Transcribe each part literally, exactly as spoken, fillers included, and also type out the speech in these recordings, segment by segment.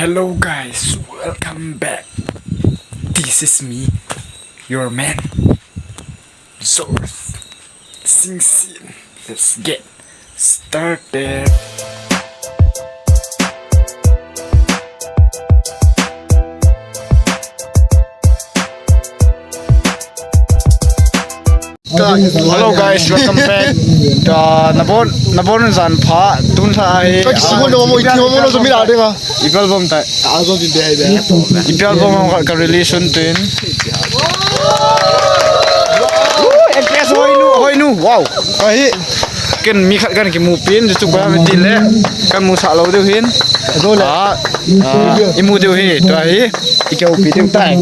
Hello guys, welcome back. This is me, your man, Zor Singsit. Let's get started. Hello guys, welcome back. Ta nabon nabon jan pha tun tha ahi. Ka kisimu no mo iti mo no sumila dinga. Ipi album tai. Azo bi be be. Ipi album ka, ka release un tin. Impress hoinu hoinu. Wow. Ahi. Ken mi khat kan kimu pin chu ko mi ti le. Kan mu sa lo deu hin. Azo le. Ah. Ah, imu deu hi, tua hi, ikeu pi deu tai.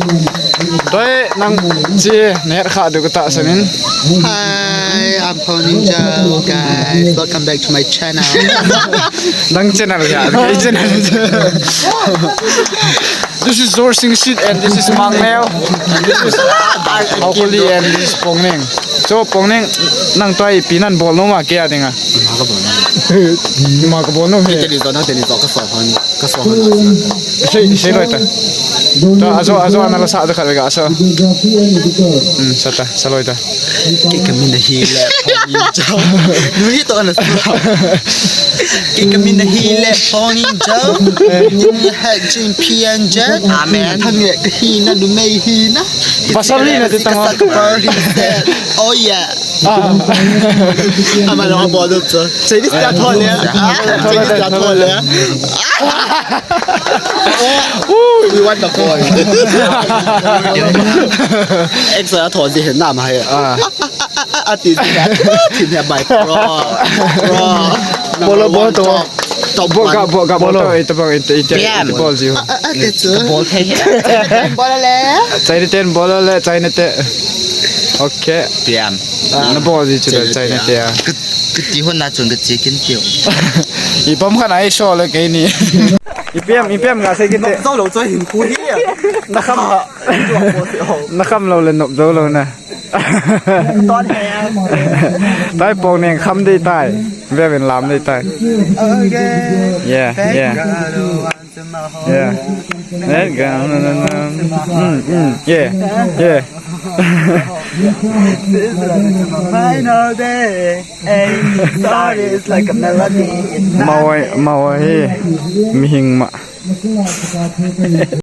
Tua hi, nang chi, nahet kha deu ka tahsan in. Hi, I'm Phoning Joe, guys. Welcome back to my channel. Nang channel ya, kei channel. This is Zor Singsit and this is Mang Neo. And this is Hokuli and this is Pongning. So, Pongning, nang tua hi, pi nan bol nom a kei a dinga. Ima ka bol nom hi. Teli zo na, teli zo ka so hon. Ka so hon. Sei, sei loi ta. Ta, azo, azo, ana la sa, azo khat le ga, azo. Hmm, sa ta, sa loi ta. Kei ka min ahi le, Phoning Joe. Nui to ana sa. Kei ka min ahi le, Phoning Joe. Nin ha jin pian jet. Amen. Thang le ka hi na, numei hi na. Pasal ni na ti tang. Ka sa ka par hi se. Oh yeah. Ah. Ama lo bol up to. Chinese ta thole. Ah, Chinese ta thole. Ooh, we want the boy. Extra thole di na ma hai. Ah. Ah, ti ti ti my bro. Bro. Bolo bolo to. Top Bo ga one. Bo ga bolo. Bolo. Ito bang ito ito. Damn. Ito bol jiu. Ah, ah, ah, ti chu. Bol thei. Bol le. China ten bol le China te. Okay. Damn. Na bol jiu chu China te, China ah. Te. Ka, ka ti hon na chun ka chi kin tiu. I pam khan ai so le kei ni. I piam, i piam nga sei kite. Nop zo lo choi hin khu hi. Na kham. Na kham lo le nop zo lo na. Ton he. Tai Pongning kham dei tai. Ve vin lam dei tai. Okay. Yeah, yeah. Yeah. Let go, no, no, no. Mm, mm, yeah, yeah. This is my final day. And sorry, it's like a melody. Mawi, mawi, mihing ma.